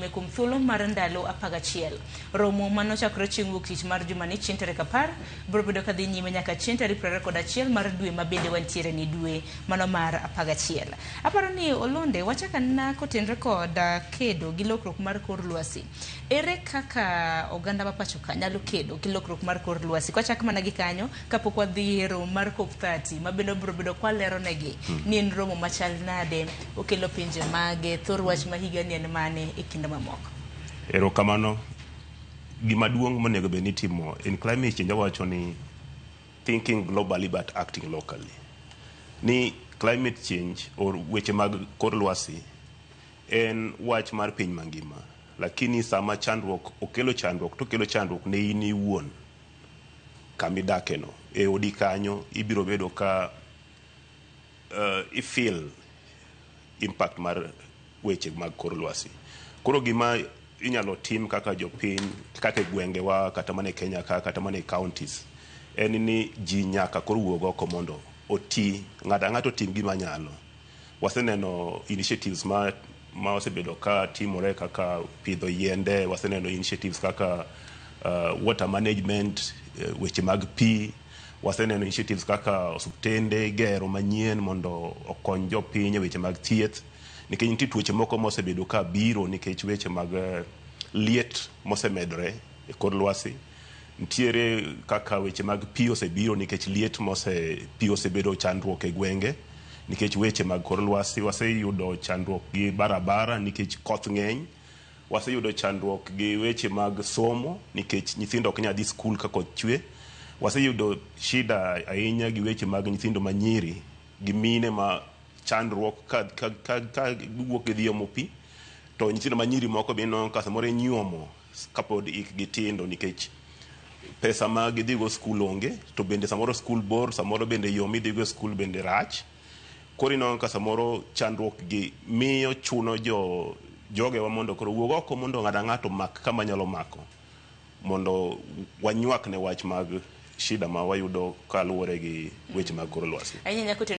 Kuom thuolo mar ndalo 11. Romo manochakore chieng' wuok tich mar jumani chieng' tarik 10 biro bedo kadhi nyime nyaka chieng' tarik 21 mar dwe ma bende wantiere ni dwe mano mar 11. Aparo ni Olonde wachak ana kotenre kod kedo gi lokruok mar kor lwasi. Ere kaka oganda ma pacho ka nyalo kedo gi lokruok mar kor lwasi? Kwachak mana gi kanyo kapok wadhi e romo mar COP30 ma bende biro bedo kwalero negi ni en romo machal nade, okelo pinje mage, thor wach ma higa ni en mane e kinde mamoko. Erokamano. Gima duong' monego bed ni itimo in climate change awacho ni thinking globally but acting locally. Ni climate change or weche mag kor lwasi en wach mar piny mangima. Lakini sama chandruok okelo chandruok to okelo chandruok ne in iwuon kamidake no. E odi kanyo ibiro bedo ka i feel impact mar weche mag kor lwasi. Koro gima inyalo tim kaka jopiny kaka e gwengewa kata mana e Kenya ka kata mana e counties en ni ji nyaka koro wuog oko mondo oti ng'ato ang'ato otim gima nyalo. Waseneno initiatives ma osebedo ka timore kaka pidho yiende, waseneno initiatives kaka water management, weche mag pi, waseneno initiatives kaka osuptende igero manyien mondo okony jopiny e weche mag thieth nikech nitie tuoche moko mosebedo ka biro nikech weche mag liet mosemedore e kor lwasi. Nitiere kaka weche mag pi osebiro nikech liet mose pi osebedo chandruok e gwenge nikech weche mag kor lwasi. Waseyudo chandruok gi barabara nikech koth ng'eny. Waseyudo chandruok gi weche mag somo nikech nyithindo ok nyal dhi skul ka koth chwe. Waseyudo shida ahinya gi weche mag nyithindo manyiri gi mine ma chandruok ka giwuok gidhi omo pi to nyithindo manyiri moko be ineno ka samoro inyuomo kapod hikgi tindo nikech pesa ma gidhigo skul onge to bende samoro skul bor samoro bende yo midhigo e skul bende rach koro ineno ka samoro chandruok gi miyo chuno jo jogewa mondo koro wuog oko mondo ng'ato ang'ato omak kama nyalo mako mondo wanywak ne wach mag shida ma wayudo kaluwore gi weche mag kor lwasi. Ahinya nyako.